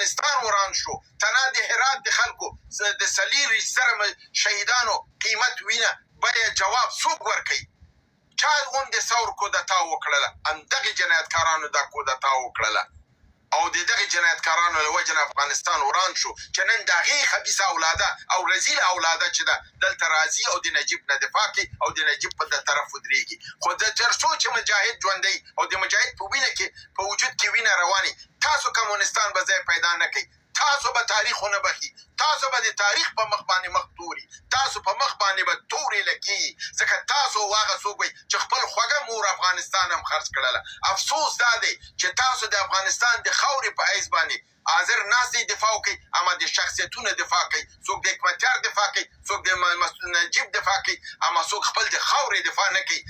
افغانستان وران شو. تنها د هرات د خلکو د 24,000 شهیدانو قیمت، وینه، بیه، جواب څوک ورکوي؟ چا غوندې ثور کودتا وکړله؟ همدغې جنایتکارانو دا کودتا وکړله او د دغه جنایتکارانو له وجې نه افغانستان وران شو، چې نن د هغې خبیثه اولاده او رذیله اولاده چې ده دلته راځي او د نجیب نه دفاع کوي او د نجیب په د طرف ودرېږي. خو د تر څو چې مجاهد ژوندی او د مجاهد په وینه کې، په وجود کې وینه رواني، تاسو کمونستان به ځای پیدا نه کوي. تاسو به تاریخ ونه بخي، تاسو به د تاریخ په مخ باندې مخ توري، تاسو په مخ باندې به تورې لګېږي، ځکه تاسو هغه څوک وئ چې خپل خوږه مور افغانستان هم خرڅ کړله. افسوس دا دی چې تاسو د افغانستان د خاورې په حیث باندې حاضر ناست دی دفاع وکړئ، اما د شخصیتونو دفاع کوي. څوک د حکمتیار دفاع کوي، څوک د نجیب دفاع کوي، اما څوک خپل د خاورې دفاع نه کوي.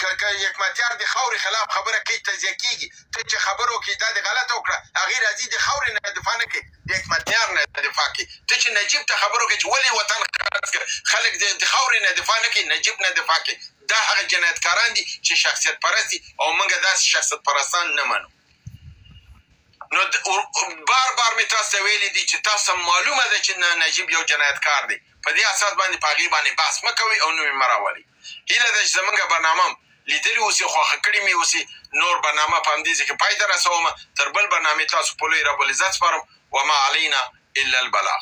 که حکمتیار د خاورې خلاف خبره کوي، تجزیه کیږي. ته چې خبرو کې دا د غلطه وکړه، هغې راځي د خاورې نه دفاع نه کوي، د حکمتیار نه دفاع کوي. ته چې نجیب ته خبرو کوي چې ولې وطن خرڅ کړ، خلک د خاورې نه دفاع نه کوي، نجیب نه دفاع کوي. دا هغه جنایتکاران دي چې شخصیت پرست دي او موږ داسې شخصیت پرستان نه منو. نو بار بار مې تاسو ته ویلي دي چې تاسو معلومه ده چې نجیب یو جنایتکار دی. په دې اساس باندې په هغې باندې بحث مه کوئ او نوم یې مه راولئ. هیله ده چې زمونږ برنامه هم لیدلې اوسي، خوښه کړې مې اوسي. نور برنامه په همدې ځای کې پای ته رسوم. تر بل برنامې تاسو په لوی رب العزت سپارم. وما علینا الا البلاغ.